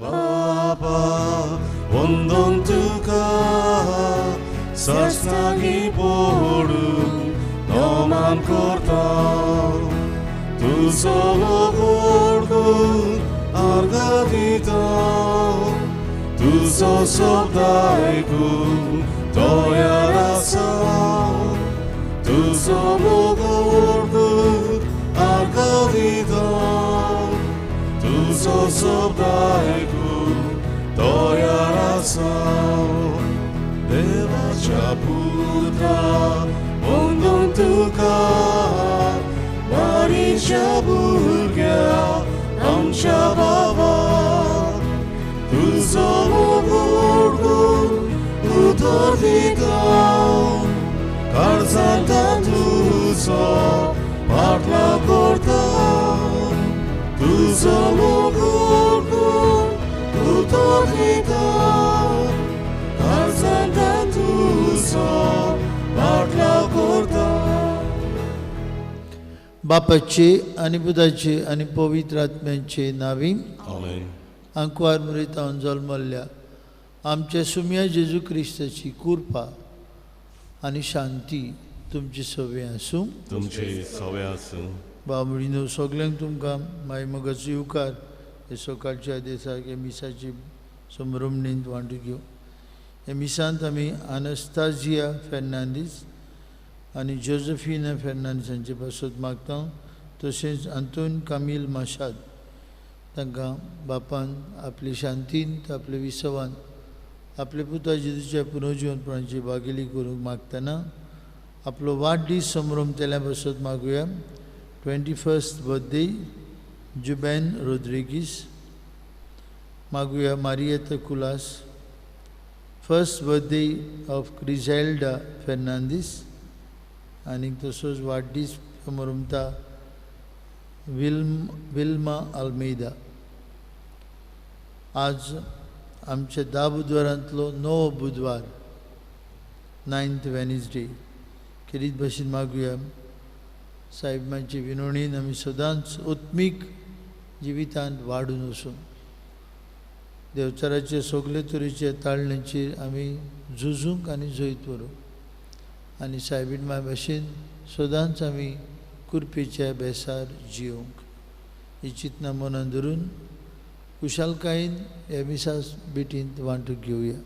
बाबा वंदन तुका साष्टांगी पडून नमन करता तुजो मोग आर्गां दिता तुजो शब्द आयकूंक तयार आसा तुजो मोग आर्गां दिता तुजो शब्द आयकूंक तयार आसा देवाच्या पुत्रा वंदन तुका मारीच्या भुरग्या आमच्या बाबा तुजो मोग उतर दिता काळजांत तुजो पाटलाव करता तुजो मोग उतर दिता काळजांत तुजो पाटलाव करता. बापाचे आनी पुताचे आनी पवित्र आत्म्याचे नांवी आमेन. आंकवार मुरेतावन जल्मल्ल्या आमच्या सुम्या जेजू क्रिस्ताची कृपा आनी शांती तुमची सवे आसूं. तुमचे सवे आसूं. बाबडीनो सगल्यांक तुमकां माय मोगाचो येवकार हे सकाळच्या दिसाक हे मिसाची संभ्रमणींत वांटू घेवं. हे मिसांत आमी आनस्ताजिया फेर्नांदीस आनी जोजफिना फेर्नांदीस हांचे पासत मागता, तशेंच आंतोन कामील माशाद तांकां बापान आपली शांतीन आपले विसवान आपले पुता जेजूच्या पुनर्जिवनपणाची बागेली करूंक मागतना आपलो वाडदीस संभ्रम केल्या पासत मागुया. 21st birthday Juben Rodrigues मागुया. Marietta Kulas first birthday of Criselda Fernandes आनी तसोच वाडदीस समरमता विल्मा आल्मेदा. आज आमच्या 10 बुधवारांतलो 9 बुधवार 9th Wednesday खेरीत भशेन मागुया. साहेबांची विनवणीन आमी सदांच उत्मीक जिवितांत वाडून वचून देवचाराचे सगळे तरेचे ताळण्याचेर आमी झुजूंक आनी जैत व्हरूंक आनी सायबीण माय भाशेन सदांच आमी कृपेच्या बेसार जियोंक ही चिंतना मनान धरून खुशालकायेन ह्या मिसास भेटींत वांटूंक घेवया.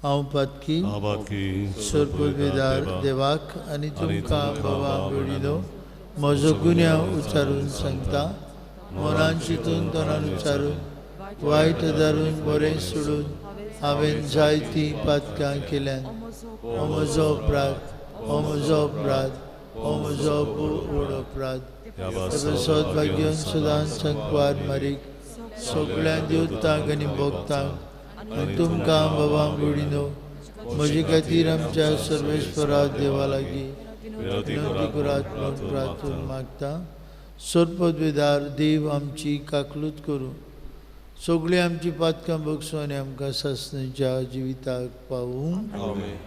हांव पातकी सोरपवेदार देवाक आनी तुमकां बाबा भयणीनो म्हजो गुन्यांव उच्चारून सांगता. मनान चिंतून तोंडान उच्चारून वायट धरून बरें सोडून हांवें जायतीं पातकां केल्यान. हो म्हजो अपराध, हो म्हजो अपराध, हो म्हजो व्हड अपराध. सद्भाग्यान सदांच संकवार मारीक सगळ्या देवतांक आनी भक्तांक आनी तुमकां बाबा भयणीनो म्हजे खातीर आमच्या सर्वेस्परा देवा लागीं विनंती करात म्हूण प्रार्थून मागता. सोरपदवेदार देव आमची काकलूत करूं, सगळीं आमची पातकां बगसूं आनी आमकां सासणाच्या जिविताक पावूं. आमेन.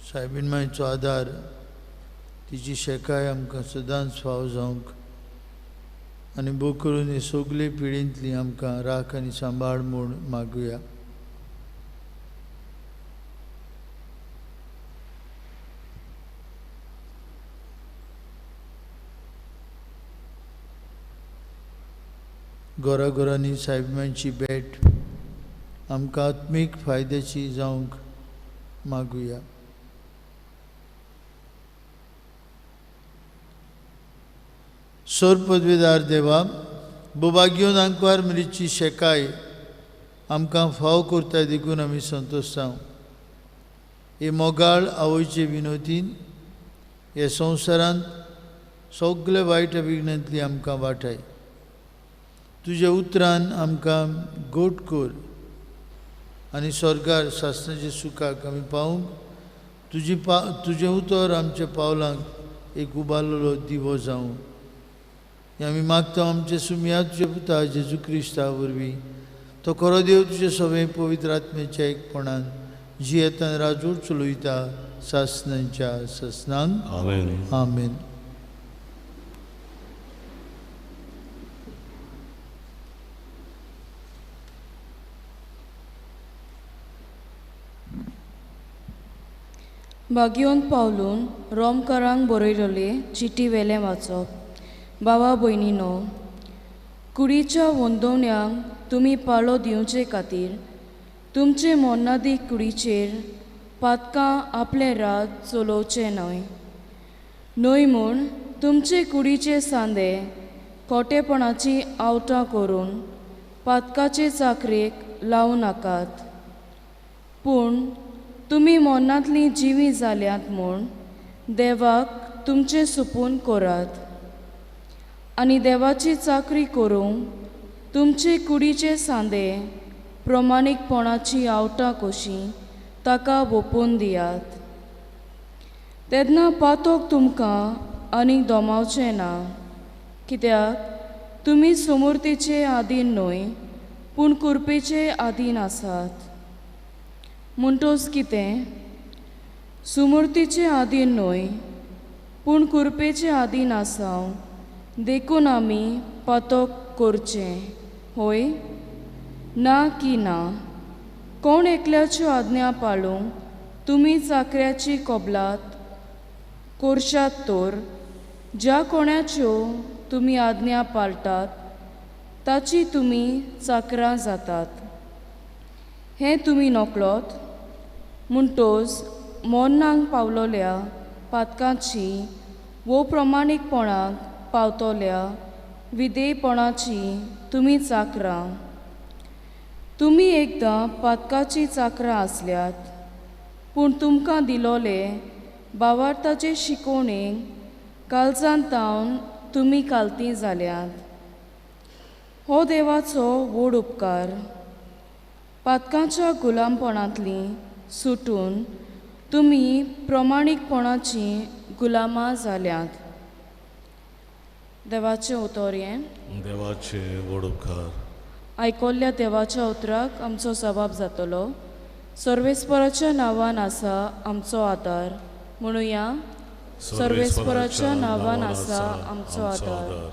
सायबीण मायचो आदार तिची शेकाय आमकां सदांच फाव जावंक आनी भोव करून हे सगळे पिळींतली आमकां राख आनी सांबाळ म्हूण मागुया. घराघरांनी सायबांची भेट आमकां आत्मीक फायद्याची जावंक मागुया. सोर पदवीदार देवा, बुबागीवन आंकवार मिरीची शेकाय आमकां फाव करता देखून आमी संतोश जावं. हे मोगाळ आवयचे विनोदीन हे संवसारांत सगळे वायट विघ्नांतली आमकां वाटाय. तुज्या उतरान आमकां गोट कर आनी स्वर्गार सासणाच्या सुखाक आमी पावूंक तुजी तुजें उतर आमच्या पावलांक एक उबारलेलो दिवो जावं. हें आमी मागता आमचे सुमया तुज्या पुता जेजू क्रिस्ता वरवीं. तो खरो देव तुजे सगळे पवित्र आत्म्याच्या एकपणान जियेतान राजूर चलयता सासणांच्या सासणांक. आमेन. आमेन. बागियोन पावलून रोमकारांक बरयलेले चिटी वेलें वाचप. बाबा भयणीनो, कुडीच्या वंदोवण्यांक तुमी पाळो दिवचे खातीर तुमचे मोन्नादी कुडीचेर पातकां आपलें रात चलोवचें न्हय न्हय म्हूण तुमचे कुडीचे सांदे खोटेपणाची आवटां करून पातकाचे चाकरेक लावं नाकात. पूण तुमी मोन्नांतलीं जिवीं जाल्यांत म्हूण देवाक तुमचें सुपून करात आनी देवाची चाकरी करूंक तुमचे कुडीचे सांदे प्रमाणीकपणाची आवटां कशीं ताका वोपून दियात. तेन्ना पातोक तुमकां आनीक दोमावचें ना, कित्याक तुमी सुमूर्तीचे आदीन न्हय पूण कुरपेचे आदीन आसात. म्हणटोच कितें? सुमूर्तीचे आदीन न्हय पूण कुरपेचे आदीन आसा, देखून आमी पातोक करचें होय ना की ना. कोण एकल्याच्यो आज्ञा पाळूंक तुमी चाकऱ्याची कबलात करशात तर ज्या कोणाच्यो तुमी आज्ञा पाळटात ताची तुमी चाकरां जातात. हें तुमी नकळत. म्हणटोच मोन्नांक पावलोल्या पातकांची वो प्रमाणीकपणाक पावतल्या विधेयपणाची तुमी चाकरां. तुमी एकदां पातकाची चाकरां आसल्यात, पूण तुमकां दिलोले बावार्थाचे शिकोवणेक कालजान तावन तुमी कालती जाल्यात. हो देवाचो व्हड उपकार. पातकांच्या गुलामपणांतलीं सुटून तुमी प्रमाणीकपणाचीं गुलामां जाल्यात. देवाचें उतर हें. देवाचे व्हड उपकार. आयकल्ल्या देवाच्या उतराक आमचो जबाब जातलो. सर्वेस्पराच्या नांवान आसा आमचो आदार. म्हणुया, सर्वेस्पराच्या नांवान आसा आमचो आदार.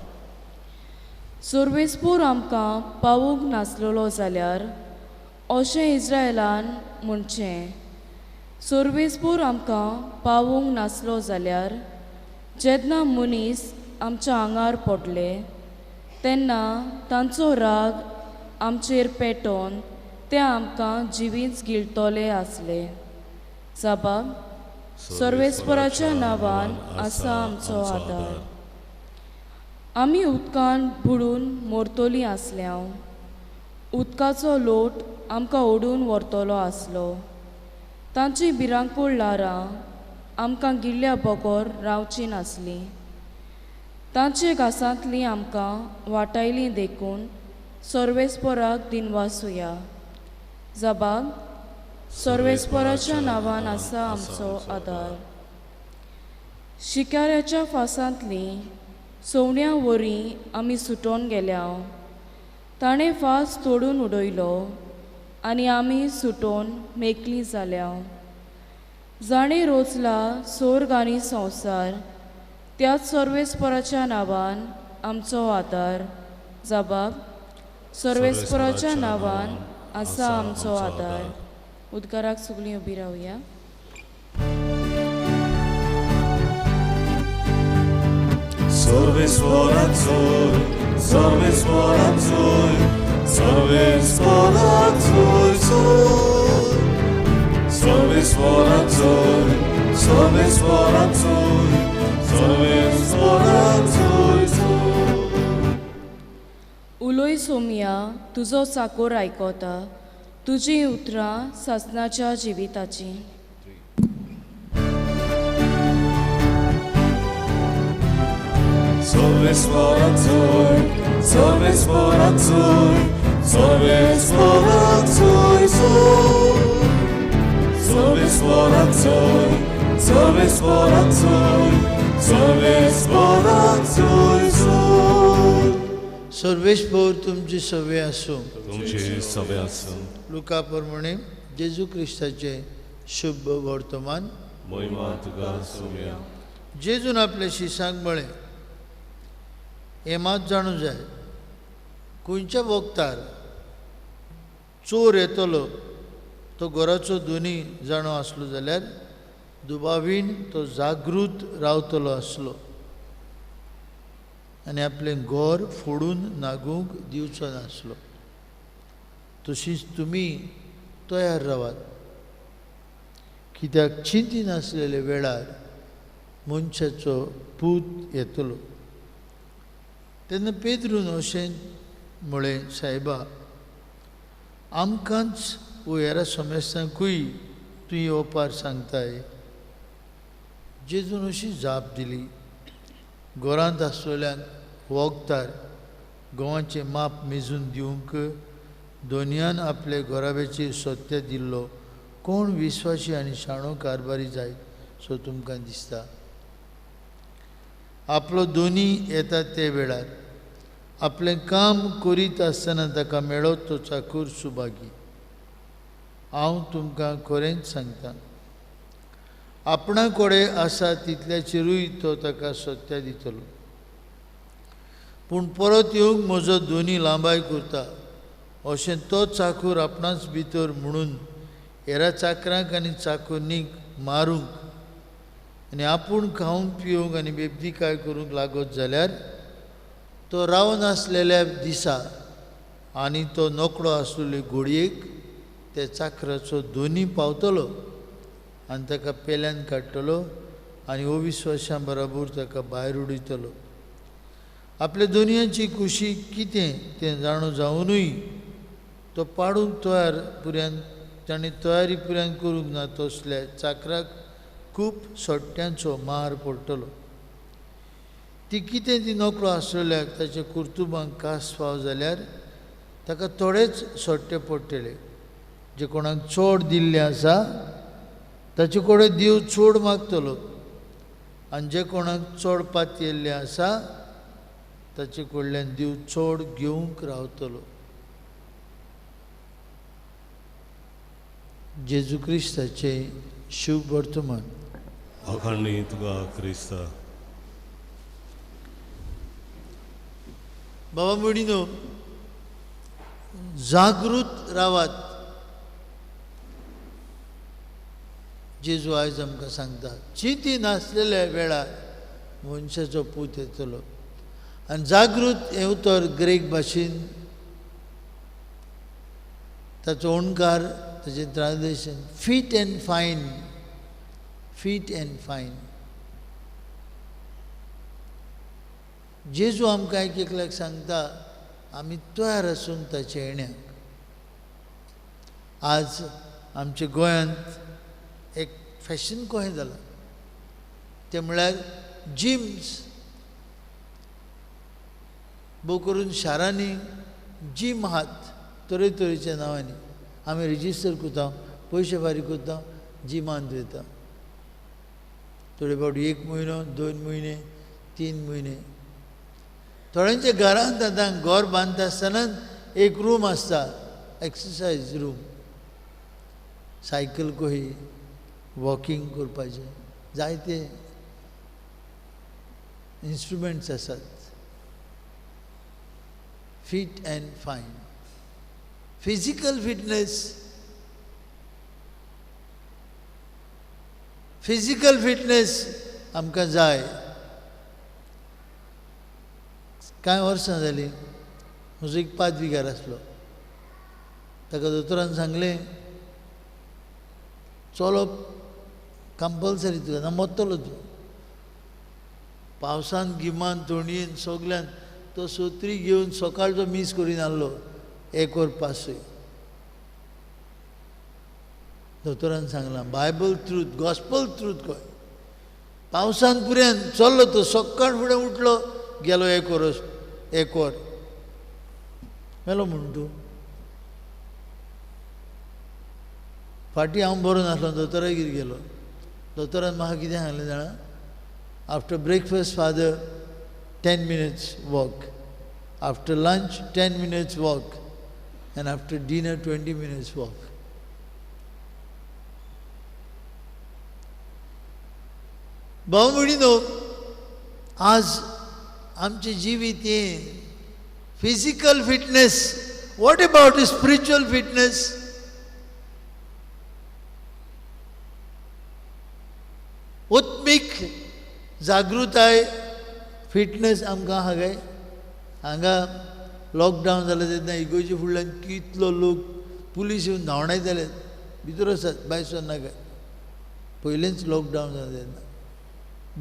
सर्वेस्पोर आमकां पावूंक नासलेलो जाल्यार अशें इस्रायलान म्हणचें, सर्वेस्पोर आमकां पावूंक नासलो जाल्यार जेन्ना मनीस आमच्या आंगार पडले तेन्ना तांचो राग आमचेर पेटोवन ते आमकां जिवींच गिळटले आसले. जबाब, सर्वेस्पराच्या नांवान आसा आमचो आदार. आमी उदकान बुडून मरतलीं आसल्या, उदकाचो लोट आमकां ओडून व्हरतलो आसलो. तांची भिरांकूळ ल्हारां आमकां गिळ्ळ्या बगर रावचीं नासलीं. तांचे घासांतलीं आमकां वाटायलीं देखून सर्वेस्पराक दिनवासुया. जबाब, सर्वेस्पराच्या नांवान आसा आमचो आदार. शिकाऱ्याच्या फासांतलीं सवण्या वरी आमी सुटोन गेल्या. ताणें फास तोडून उडयलो आनी आमी सुटोन मेकळीं जाल्या. जाणें रोचला सोर्ग आनी संवसार त्याच सर्वेस्पराच्या नांवान आमचो आदार. जबाब, सर्वेस्पराच्या नांवान आसा आमचो आदार. उदकाराक सगळीं उबी रावया. सर्वेस्वराचोय सर्वेस्वराचोय सर्वेस्वराचोय सोय सर्वेस्वराचोय सर्वेस्वराचोय सर्वेस्वराचोय सोय. उलय सोमया, तुजो चाकोर आयकता, तुजीं उतरां सासणाच्या जिविताचीं. सर्वेस्वराचोय सर्वेस्वराचोय सर्वेस्वराचोय सोय सर्वेस्वराचोय सर्वेस्वराचोय सर्वेस्वराचोय सोय. सर्वेस्पोर तुमची सवे आसूं. तुमची सवे आसूं. लुका प्रमाणे जेजू क्रिस्ताचें शुभ वर्तमान. महिमा तुका सोम्या. जेजून आपल्या शिसांक म्हळें, हें मात जाणू जाय, खंयच्या वखदार चोर येतलो तो घराचो दोनी जाणो आसलो जाल्यार दुबावीन तो जागृत रावतलो आसलो आनी आपलें घर फोडून नागूंक दिवचो नासलो. तशीच तुमी तयार रावात, कित्याक चिंती नासलेल्या वेळार मनशाचो पूत येतलो. तेन्ना पेद्रून अशें म्हळें, सायबा, आमकांच वो हेरा समेस्तांकूय तुवें ओपार सांगताय. जेजून अशी जाप दिली, घरांत आसलेल्यांक वखदार गंवाचें माप मेजून दिवंक दोनयान आपले घराब्याचेर सत्य दिल्लो कोण विस्वाशी आनी शाणो कारभारी जायत सो तुमकां दिसता. आपलो दोनी येता ते वेळार आपलें काम करीत आसतना ताका मेळत तो चाकूर सुभागी. हांव तुमकां खरेंच सांगता, आपणा कडेन आसा तितल्याचेरूय तो ताका सत्या दितलो. पूण परत येवंक म्हजो दोनी लांबाय करता अशें तो चाकूर आपणाच भितर म्हणून हेरा चाकरांक आनी चाकूरनीक मारूंक आनी आपूण खावंक पिवंक आनी बेबदीकाय करूंक लागत जाल्यार तो रावनासलेल्या दिसा आनी तो नोकळो आसलेले घोडयेक त्या चाकराचो दोनी पावतलो आनी ताका पेल्यान काडटलो आनी अविस्वाशां बराबर ताका भायर उडयतलो. आपल्या दोनयांची खुशी कितें तें जाणो जावनूय तो पाडूंक तयार पुऱ्यान ताणें तयारी पुऱ्यान करूंक ना तसल्या चाकराक खूब सट्ट्यांचो मार पडटलो. ती कितें ती नोकळो आसलेल्याक ताच्या कुर्तुबांक कास फाव जाल्यार ताका थोडेच सट्टे पडटले. जे कोणाक चड दिल्लें आसा ताचे कडेन देव चड मागतलो आनी जे कोणाक चड पातयेल्लें आसा ताचे कडल्यान देव चड घेवंक रावतलो. जेजू क्रिस्ताचें शुभ वर्तमान. अखंडी तुका क्रिस्ता. बाबा भयणीनो, जागृत रावात. जेजू आयज आमकां सांगता, चिंती नासलेल्या वेळार मनशाचो पूत येतलो. आनी जागृत हें उतर ग्रीक भाशेन ताचो अणकार, ताचें translation fit and fine. Fit and fine. जेजू आमकां एक एकल्याक सांगता, आमी तयार आसूंक ताच्या येण्याक. आज आमच्या गोंयांत एक फॅशन कशें जालां तें म्हळ्यार जिम्स. भोव करून शारांनी जीम आहात तरेतरेच्या नांवांनी. आमी रजिस्टर करता, पयशे फारीक करता, जिमांत वयता. थोडे फावटी 1 म्हयनो, 2 म्हयने, 3 म्हयने. थोड्यांच्या घरांत आतां घर बांदता आसतना एक रूम आसता, एक्सरसायज रूम, सायकल कही, वॉकिंग करपाचें जायते इन्स्ट्रुमेंट्स आसात. Fit and fine, physical fitness. Physical fitness आमकां जाय. कांय वर्सां जालीं म्हजो एक पादविगार आसलो, ताका दोतोरान सांगलें चलप कंपल्सरी तुका, ना मरतलो तूं. पावसान गिमान थंडयेन सगल्यान तो सोत्री घेवन सकाळचो मीस करीन आहलो 1 वर पासूय. दोतोरान सांगलां बायबल ट्रूथ, गॉस्पल ट्रूथ कळ्ळें. पावसान पुऱ्यान चल्लो तो, सकाळ फुडें उठलो गेलो 1 वर, 1 वर मेलो म्हूण तूं. फाटीं हांव बरो नासलो, दोतोरागेर गेलो. दोतोरान म्हाका कितें सांगलें जाणा, after breakfast father 10 minutes walk, after lunch 10 minutes walk and after dinner 20 minutes walk. भाव भयणीनो, आज आमचें जिवीत हें physical fitness, what about spiritual fitness? आत्मीक जागृताय फिटनेस आमकां आहा काय? हांगा लॉकडावन जालें तेन्ना इगोर्जी फुडल्यान कितलो लोक पुलीस येवन धांवडायताले, भितर आसात भायर सरनाका. पयलेंच लॉकडावन जालें तेन्ना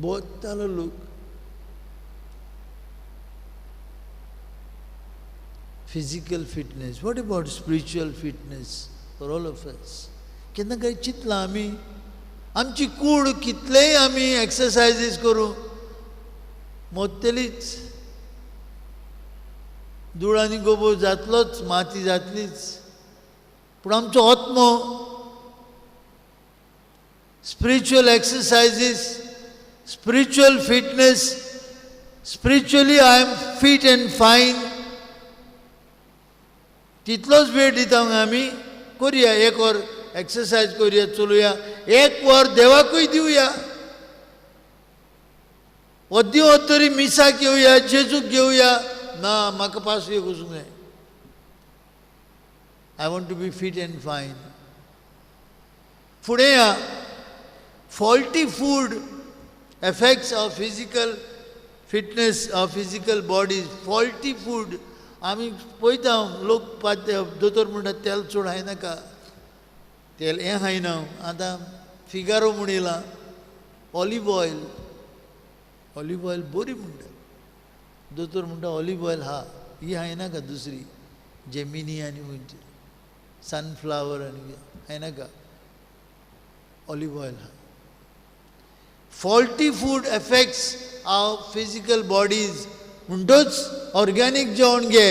बोत्तालो लोक. Physical fitness, what about spiritual fitness for all of us? केन्ना काय चिंतलां आमी आमची कूड कितलेय आमी एक्सरसायजीस करूं मोत्तलीच, धूळ आनी गोबोर जातलोच, माती जातलीच, पूण आमचो आत्मो spiritual exercises, spiritual fitness, spiritually I am fit and fine, तितलोच वेळ दिता आमी करुया, 1 वर एक्सरसायज करुया, चलुया, 1 वर देवाकूय दिवया, अद्दी वत तरी मिसाक येवया, जेजूक घेवया. ना म्हाका पासूय वचूंक जाय, I want to be fit and fine. फुडें या, faulty food affects our physical fitness, our physical bodies. Faulty food आमी पळयता, लोक दोतोर म्हणटा तेल चड खायनाका, तेल हें खायना. आतां फिगारो म्हूण येयलां, ऑलिव ऑयल, ऑलिव ऑयल बरी म्हणटा, दोतोर म्हणटा ऑलिव ऑयल हा, ही खायनाका दुसरी जेमिनी आनी खंयची सनफ्लावर आनी खायनाका, ऑलिव ऑयल हा. Faulty food affects our physical bodies. म्हणटोच ऑर्गेनीक जेवण घे.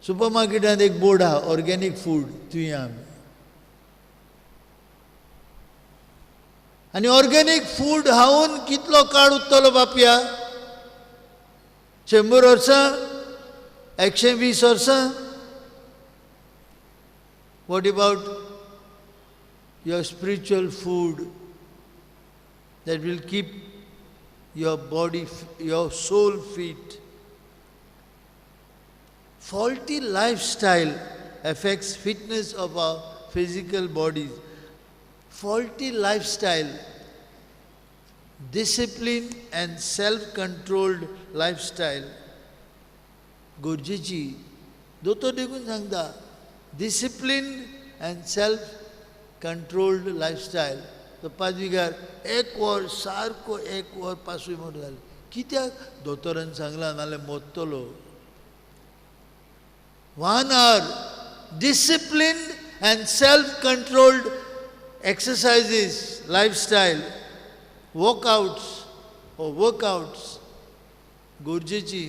सुपर मार्केटांत एक बोर्ड आहा ऑर्गेनीक फूड, थंय आमी आनी ऑर्गेनीक फूड खावन कितलो काळ उरतलो बापया? 100 वर्सां, 120 वर्सां. What about your spiritual food that will keep your body, your soul fit? Faulty lifestyle affects fitness of our physical bodies. Faulty lifestyle, discipline and self-controlled lifestyle. गरजेची दोतोर देखून सांगता, discipline and self-controlled lifestyle. तो पादविगार 1 वर सारको 1 वर पासूय म्हूण जालें, कित्याक? दोतोरान सांगलां नाल्यार मोत्तलो. 1 hour disciplined and self-controlled exercises, lifestyle, walkouts or workouts गरजेची.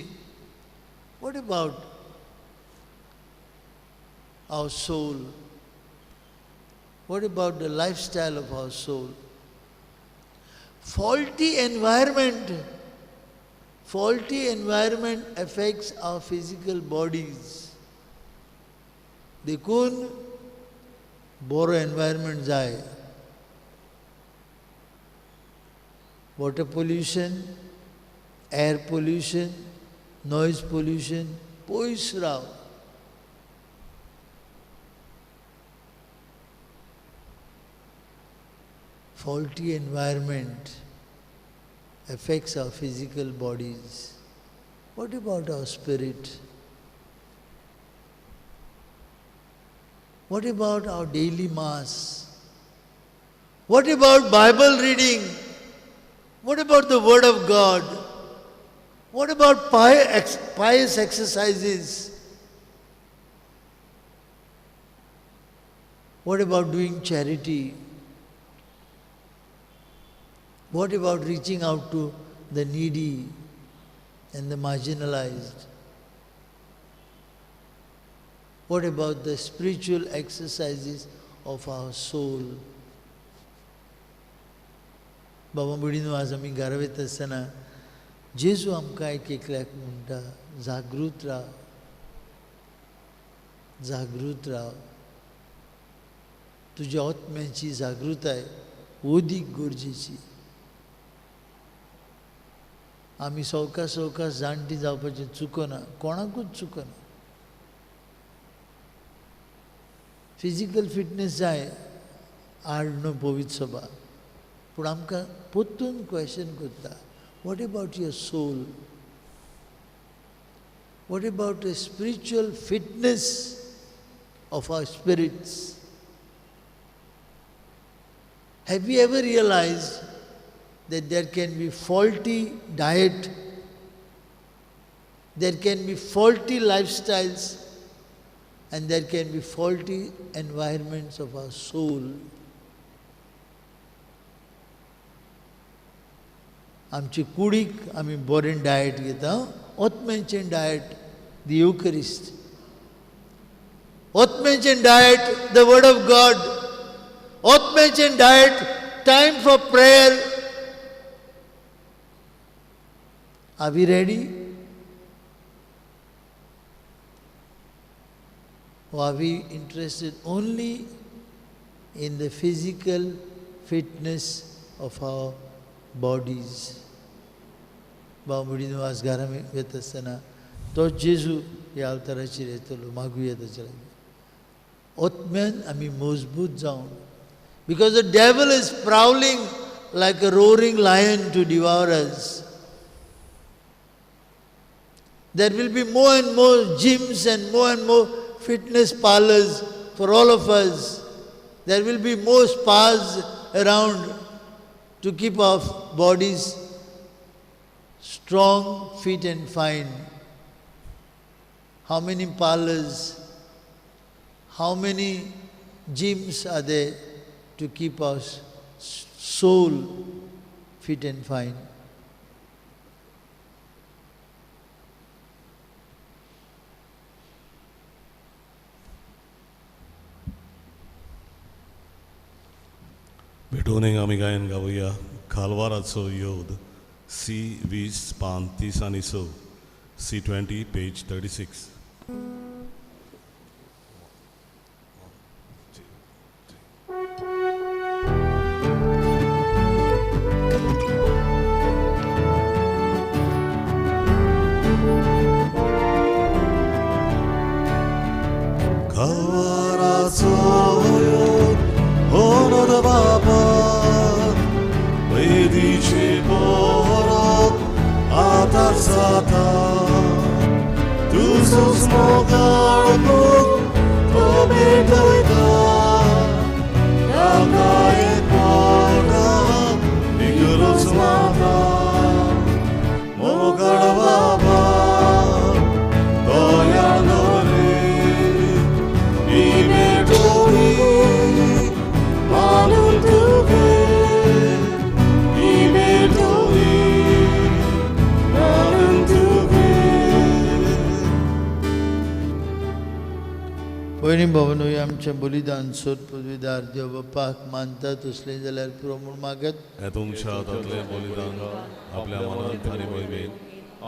What about our soul? What about the lifestyle of our soul? Faulty environment. Faulty environment affects our physical bodies. देखून बरो एनवायरमेंट जाय. Water pollution, air pollution, noise pollution पयस राव. Faulty environment affects our physical bodies. What about our spirit? What about our daily mass? What about Bible reading? What about the Word of God? What about pious exercises? What about doing charity? What about reaching out to the needy and the marginalized? What about the spiritual exercises of our soul? बाबा भयणीनो, आज आमी घरा वयता आसतना जेजू आमकां एक एकल्याक म्हणटा, जागृत राव, जागृत राव. तुज्या आत्म्याची जागृताय अदीक गरजेची. आमी सवकास सवकास जाणटी जावपाचें चुकना, कोणाकूच चुकना. फिजिकल फिटनेस जाय आड न्हू पवित्र सभा, पूण आमकां परतून क्वेश्चन करता, what about your soul? What about a spiritual fitness of our spirits? Have you ever realized that there can be faulty diet, there can be faulty lifestyles, and there can be faulty environments of our soul? आमचे कुडीक आमी बरें diet घेता, आत्म्याचें diet the Eucharist, आत्म्याचें diet the word of God, आत्म्याचें diet time for prayer. Are we ready? Or are we interested only in the physical fitness of our bodies? बाबा भयणीनो, आज घरा वता आसतना तो जेजू ह्या अवताराचेर येतलो, मागुया ताच्या लागीं आत्म्यान आमी मजबूत जावन, because the devil is prowling like a roaring lion to devour us. There will be more and more gyms and more fitness parlors for all of us. There will be more spas around to keep our bodies strong, fit and fine. How many parlors, how many gyms are there to keep our soul fit and fine? भेटून आमी गायन गावया खालवाराचो योद, C 20 पान 30 आनी 6, C 20 पेज 36. खालवाराचो योद होनद बाबा वेदीचे पोरत आतां जाता, तुजोच मोगाळ पूत तो भेटयता, ताका एक पोटा इगर्ज माता. मोगाळ बाबा दयाळो रे, ही भेटोवी मानून तुगे, ही भेटोवी मानून तुगे. पयलीं भवनूय आमचें बलिदान सोद पदवीदार देव बापाक मानता तसलें जाल्यार पुरो म्हूण मागत. हें तुमच्या हातांतलें बलिदान आपल्या मनांत आनी मोहिमेन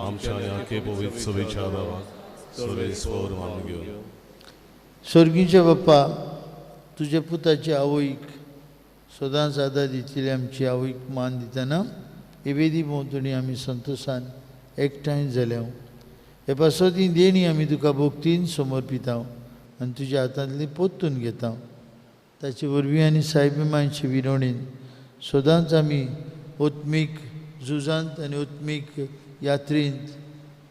आमच्या ह्या के पवित्र सभेच्या देवाक सर्वेस्वर मानून घेवन. स्वर्गीच्या बाप्पा, तुज्या पुताचे आवयक सदांच आदार दितली आमची आवयक मान दितना हे वेदी भोंवतणी आमी संतोशान एकठांय जाल्या. हे पासत ही देणी आमी तुका भक्तीन समर्पिता आनी तुज्या हातांतली पोत्तून घेता. ताचे वरवीं आनी सायबी मांयचे विनवणीन सदांच आमी आत्मीक झुजांत आनी आत्मीक यात्रेंत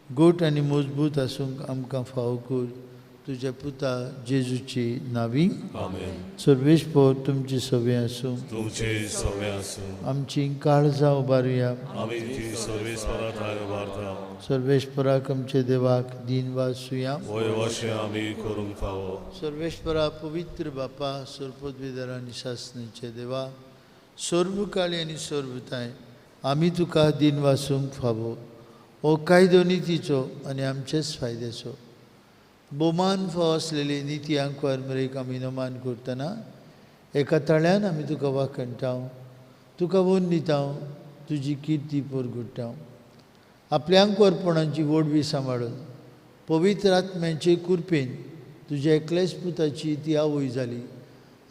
गोट आनी मजबूत आसूंक आमकां फावो कर तुज्या पुता जेजूची नावी। आमेन। सर्वेस्पर तुमची सवे आसूं। तुमचे सवे आसूं। आमची काळजां उबारुया। आमी ती सर्वेस्परा ठांय उबारता। सर्वेस्पराक आमचे देवाक दीन वासुया। वय वशें आमी करूंक फावो। सर्वेस्परा पवित्र बापा सर्वपदवीधर आनी सासणाचे देवा सर्वकाळी आनी सर्वताय आमी तुका दीन वासूंक फावो। हो कायदो नितीचो आनी आमचेच फायद्याचो भोवमान फावो आसलेली निती आंकवार मरेक आमी नमान करतना एका ताळ्यान आमी तुका वाखणटा, तुका वंदिता, तुजी किर्ती परगुट्टा। आपल्या आंकवारपणाची व्हडवी सांबाळून पवित्र आत्म्याचे कृपेन तुज्या एकल्याच पुताची ती आवय जाली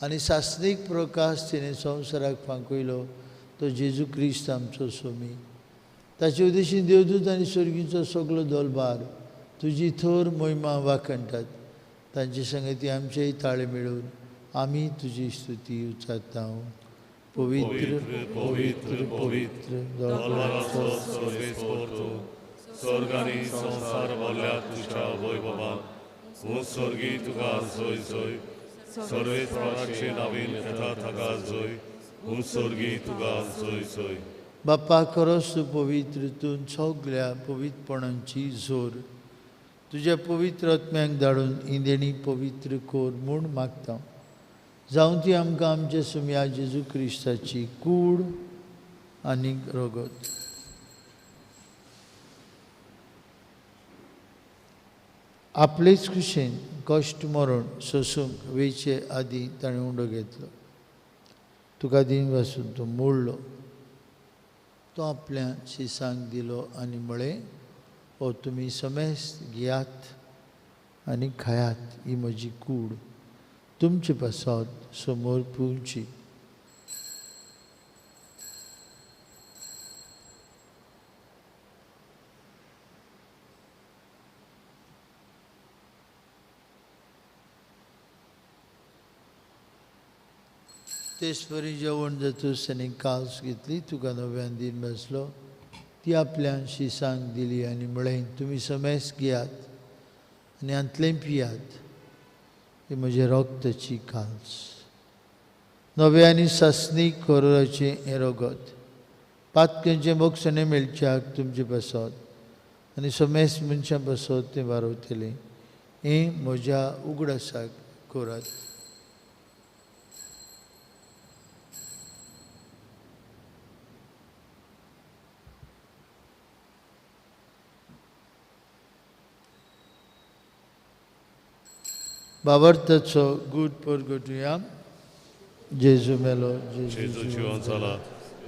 आनी सासणीक प्रकाश तिणें संवसाराक फांकयलो तो जेजू क्रिस्त आमचो स्वामी। ताचे उद्देशीन देवदूत आनी स्वर्गींचो सगलो दोलबार तुजी थोर मोहिमा वाखणटात। तांचे संगती आमचेय ताळे मेळून आमी तुजी स्तुती उच्चारता। पवित्र पवित्र पवित्र दोलबाराचो सर्वेस्पर तूं स्वर्ग आनी संवसार भरल्या तुज्या वैभवान। हूं स्वर्गी तुका जय जय सर्वेस्पराचे नावीन येता ताका जय। हूं स्वर्गी तुका जय जय। बापा खरोच तूं पवित्र, तूं सगल्या पवित्रपणांची जोर तुज्या पवित्र आत्म्याक धाडून इंदेणी पवित्र कोर म्हूण मागता। जावं ती आमकां आमच्या सुम्या जेजू क्रिस्ताची कूड आनी रगत। आपलेच खुशेन कश्ट मरण सोसूंक वेचे आदीं ताणें उंडो घेतलो। तुका दीन वासून तो मोडलो, तो आपल्या शिसांक दिलो आनी म्हळें, हो तुमी समेस्त घेयात आनी खायात, ही म्हजी कूड तुमचे पासत समोर पुवची। तेच परी जेवण जातूच ताणें कास घेतली, तुका नव्यान दीन बसलो, ती आपल्या शिसांक दिली आनी म्हळें, तुमी समेस्त घेयात आनी हांतलें पियात, ही म्हज्या रगताची कास, नव्या आनी सासणीक कोरोराचें हें रगत, पातक्यांचें मोक्षणें मेळच्याक तुमचे पासत आनी समेस्त मनशां पासत तें वारवतलें। हें म्हज्या उगडासाक करात। बाबर्थाचो गूट परगटुया। जेजू मेलो, जेजू जिवन जाला,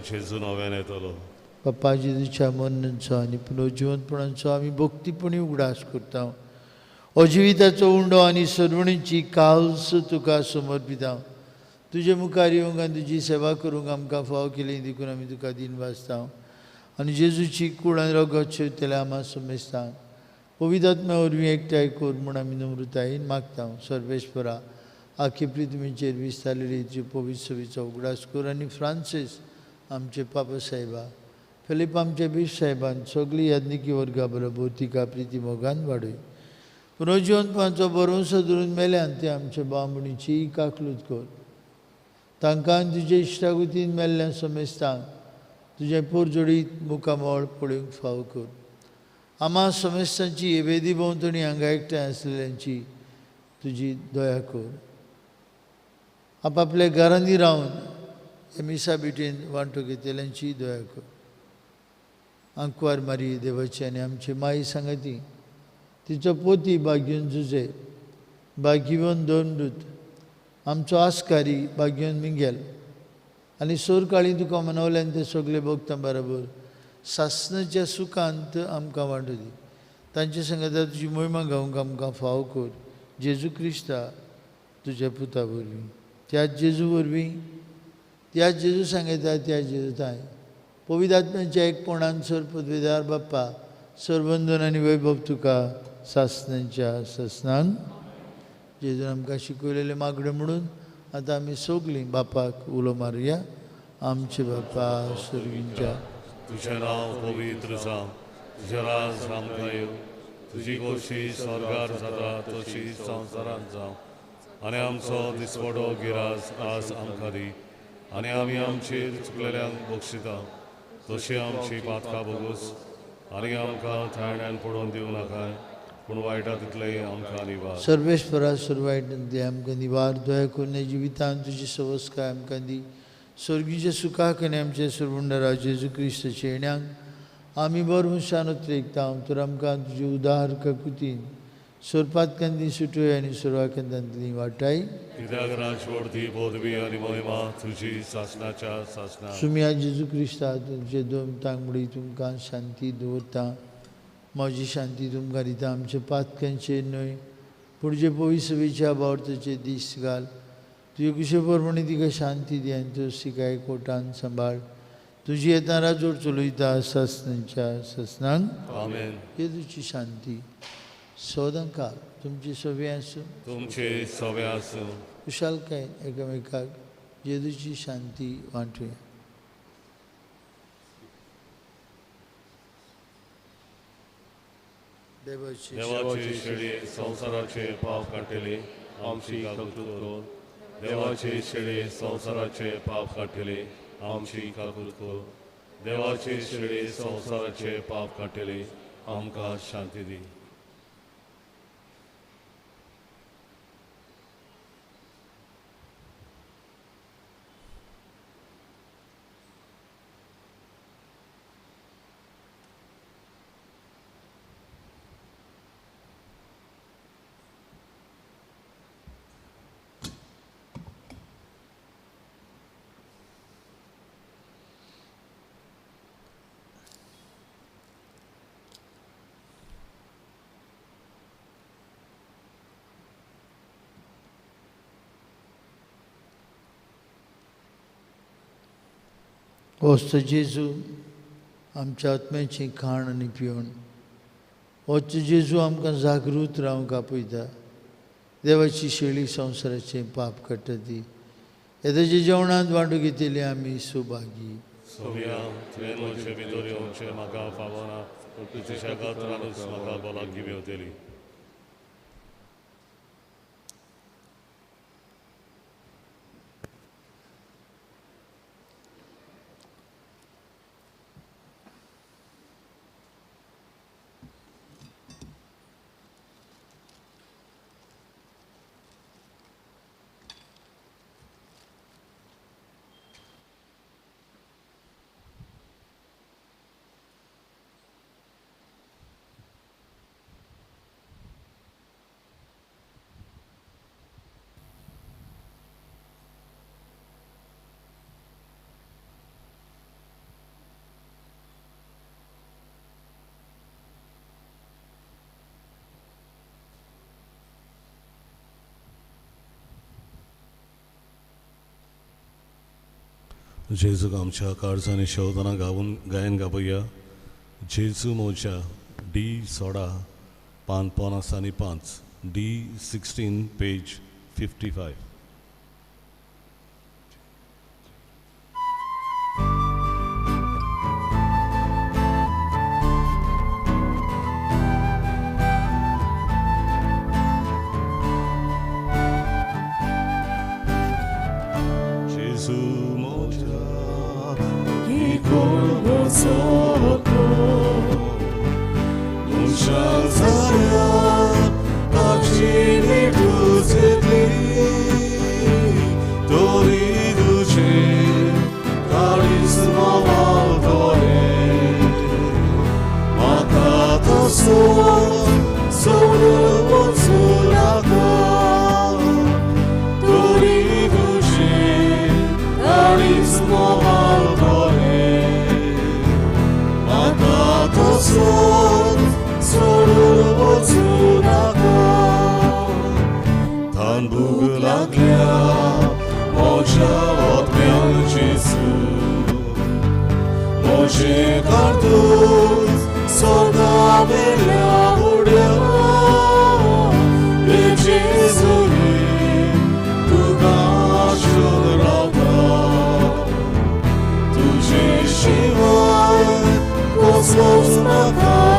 जेजू नव्यान येतलो। पप्पा जेजूच्या मरणाचो आनी पुनर्जिवनपणाचो आमी भक्तीपणी उगडास करता। हो जिविताचो उंडो आनी सर्वणीची काल्स तुका समर्पिता। तुजे मुखार येवंक आनी तुजी सेवा करूंक आमकां फावो केली देखून आमी तुका दीन वाचता आनी जेजूची कूड आनी रगत शेवतले आमा समेस्तांक पवित्र आत्म्या वरवीं एकठांय कर म्हूण आमी नम्रतायेन मागता। सर्वेस्परा आखे पृथ्वीचेर विस्तारलेली तुजी पवित्र सभेचो उगडास कर आनी फ्रांसीस आमचे पापा साहेबा, फिलीप आमचे बीश साहेबान सगळी याज्ञिकी वर्गा बरोबर तिका प्रिती मोगान वाडय। पुनर्जिवनपणाचो भरवंसो धरून मेल्यान ते आमचे बामणीची काकलूत कर। तांकां तुजे इश्टागुतीन मेल्ल्या समेस्तांक तुजें पोरजोडीत मुखामळ पळोवंक फावो कर। आमा समेस्तांची वेदी भोंवतणी हांगा एकठांय आसलेल्यांची तुजी दया कर। आपापल्या घरांनी रावन हे मिसा बिटेन वांटो घेतल्यांची दया कर। आंकवार मारी देवाची आनी आमची माई सांगती तिचो पोती बागीवन जुजे, बागीवन दोनदूत, आमचो आस्कारी बागीवन मिंगेल आनी सोरकाळी तुका मनवल्यान ते सगळे भोगता बरोबर सासणाच्या सुखांत आमकां वांटो दी। तांचे संगता तुजी मोहिमा गावंक आमकां फावो कर। जेजू क्रिस्ता तुज्या पुता वरवीं, त्याच जेजू वरवीं, त्याच जेजू सांगता त्या जेजू ताय पवित्र आत्म्याच्या एकपणान सर पदवेदार बाप्पा सरवंदन आनी वैभव तुका सासणाच्या सासणान। जेजून आमकां शिकयलेलें मागणें म्हणून आतां आमी सगळीं बापाक उलो मारुया। आमचे बापा स्वर्गींच्या तुझें नांव पवित्र जावं, तुजें राज आमकां येवं, तुजी खोशी स्वर्गार जाता तशी संवसारांत जावं. आनी आमचो दिसवडो गिरास आज आमकां दी, आनी आमी आमचेर चुकलेल्यांक बक्षिता तशी आमची पातकां भोगोस, आनी आमकां थाण्यान पडोवन दिवं नाकाय, पूण वायटा तितलें आमकां निवार. सर्वेस्परा सर्वायट आमकां निवार. दया करून जिवितान तुजी सवस्काय आमकां दी. स्वर्गीच्या सुखाक आनी आमच्या सर्वुंडरा जेजू क्रिस्ताच्या येण्याक आमी बरो मनशान उतरेकता. तर आमकां तुजी उदार काकुतीन सोरपातकांती सुटोय आनी सोरवाकांतांतली वाटाय. कित्याक राजवडती पदवी आनी महिमा तुजी सासणाच्या सासणा. सुमया जेजू क्रिस्ता तुमचे दोन तांगडी तुमकां शांती दवरता. म्हजी शांती तुमकां दिता. आमच्या पातकांचेर न्हय पूण जे पविसवेच्या बावरताचे दीस घाल. तुजे कुशे प्रमाणे तिका शांती दी आनी तूं सिकाय कोटान सांबाळ. तुजी येता राजोड चलयता सासणाच्या सासणांक. आमेन. जेजूची शांती सदां काल तुमची सवे आसूं. तुमचे सवे आसूं. कुशालकायेन एकामेकाक जेजूची शांती वांटुया. देवाचे शेळये संवसाराचे पाप काडटले आमची काकूत कर. देवाचे शेळये संवसाराचे पाप काडटले आमची काकूत कर. देवाचे शेळये संवसाराचे पाप काडटले आमकां शांती दी. वस्त जेजू आमच्या आत्म्याचें खाण आनी पिवण. वस्त जेजू आमकां जागृत रावंक आपयता. देवाची शेळी संवसाराचें पाप काडटा ती येदाच्या जेवणांत वांटू घेतली आमी सुभागी. सोम्या, तुवें म्हजे भितर येवचें म्हाका फावना, पूण तुज्या गात्रानूच म्हाका भलायकी मेवतली. जेजूक आमच्या काळजांनी शेवतना गावन गायन गावया. जेजू मोजा डी 16 पान 55, डी 16 पेज 55. शिवाय कसलोच म्हाका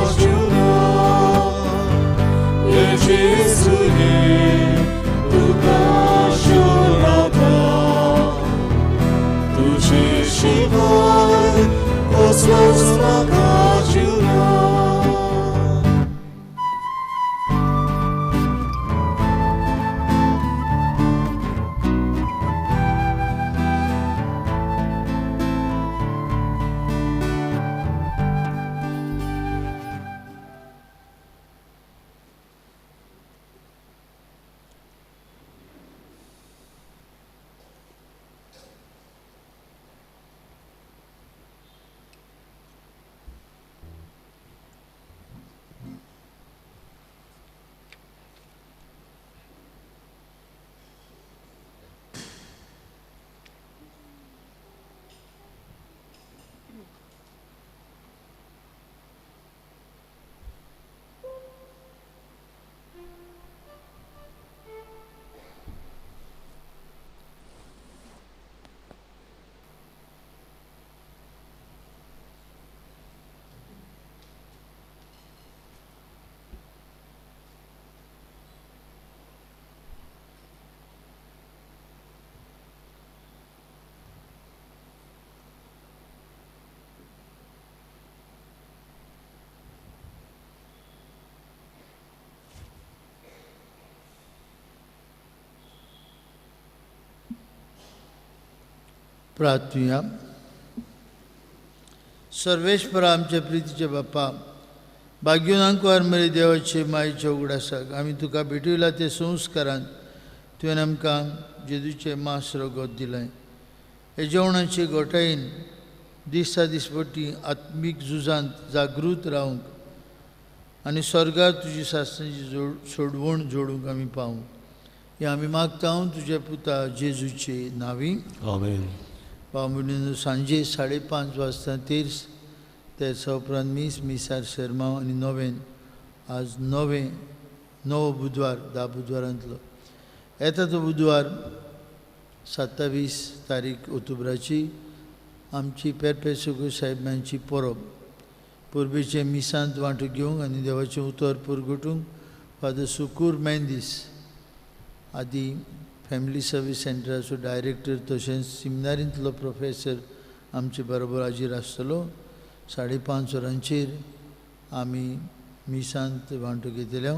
प्रार्थुया. सर्वेश्वरा आमच्या प्रितीचे बाप्पा, भाग्योनांकवार मरे देवाचे मायेच्या उगडासाक आमी तुका भेटयला ते संस्कारान तुवें आमकां जेजूचें मास रगत दिलें. हे जेवणाचे गोठायेन दिसा दिसपटी आत्मीक झुजांत जागृत रावंक आनी स्वर्गार तुजी सासणाची जोड सोडवण जोडूंक आमी पावूं, हें आमी मागता तुज्या पुता जेजूचे नांवी. आमेन. भाव सांजे 5:30 वाजता तेर्स, तेर्सा उपरांत मीस, मिसार शेरमांव आनी नोवेन. आज नवो बुधवार, 10 बुधवारांतलो येता तो बुधवार 27 तारीख ऑक्टोबराची आमची पेरपेसुकू साहेबांची परब. परबेचे मिसांत वांटो घेवंक आनी देवाचें उतर पुरगुटूंक फादर सुकूर मेंदीस आदी फॅमिली सर्वीस सेंटराचो डायरेक्टर तशेंच सिमिनारींतलो प्रोफेसर आमचे बरोबर हाजीर आसतलो. 5:30 वरांचेर आमी मिसांत वांटो घेतले.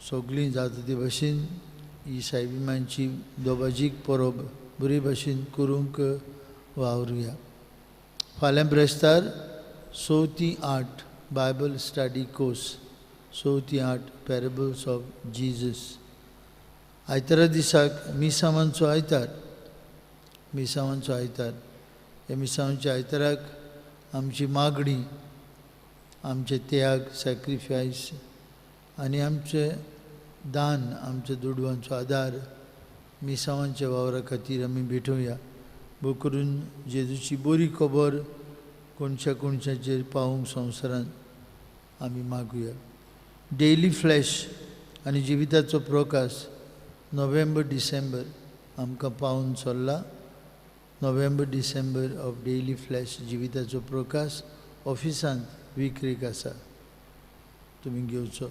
सगळीं जाता ते भशेन ही सायबिमांची दोबाजीक परब बरे भशेन करूंक वावरुया. फाल्यां ब्रेस्तार 6 ते 8 बायबल स्टडी कोर्स, 6 ते 8 पॅरेबल्स ऑफ जीजस. आयतारा दिसाक मिसावांचो आयतार, मिसावांचो आयतार. ह्या मिसावांच्या आयताराक आमची मागणी, आमचे त्याग, सॅक्रिफायस आनी आमचें दान, आमच्या दुडवांचो आदार मिसावांच्या वावरा खातीर आमी भेटोवया. भोव करून जेजूची बरी खबर कोणच्या कोणच्याचेर पावोवंक संवसारांत आमी मागुया. डेली फ्लॅश आनी जिविताचो प्रकाश नोव्हेंबर डिसेंबर आमकां पावून चल्ला. November December of daily flash जिविताचो प्रकाश ऑफिसांत विक्रेक आसा, तुमी घेवचो.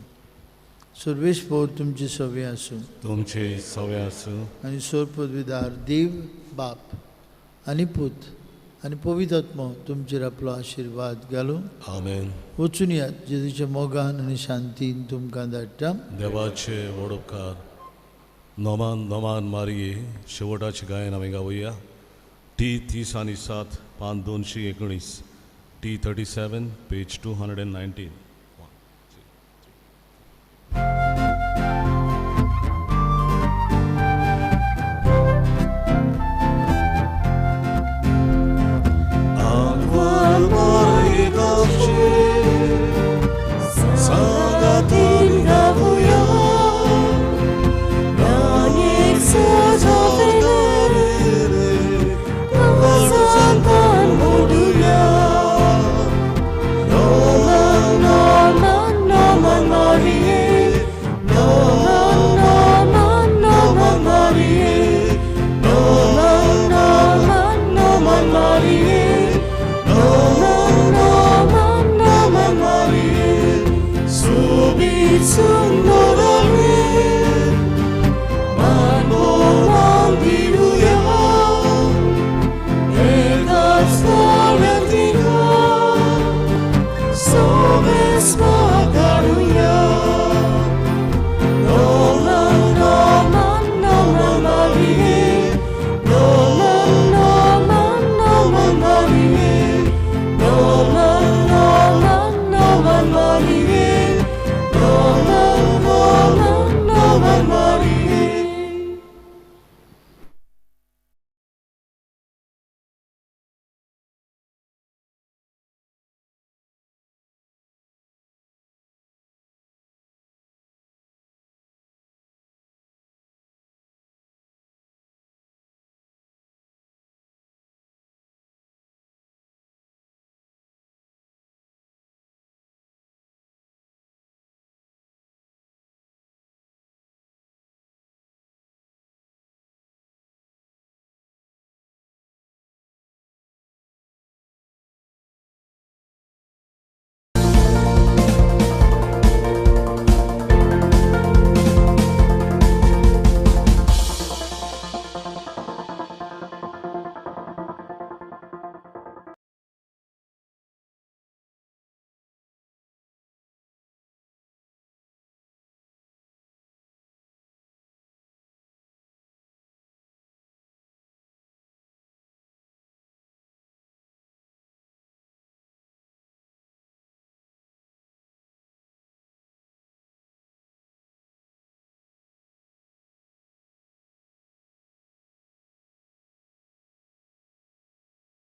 सर्वेश पोर तुमचे सवे आसूं, तुमचे सवे आसूं. आनी सोर पदवीदार देव बाप आनी पूत आनी पवित्र आत्मो तुमचेर आपलो आशिर्वाद घालूं. आमेन. वचून यात जेजूच्या मोगान आनी शांतीन तुमकां धाडटा. देवाचे व्हड उपकार. नोमान नोमान मारिये शेवटाचे गायन आमी गावया. टी 30 आनी 7 पान 219, टी 37 पेज 219.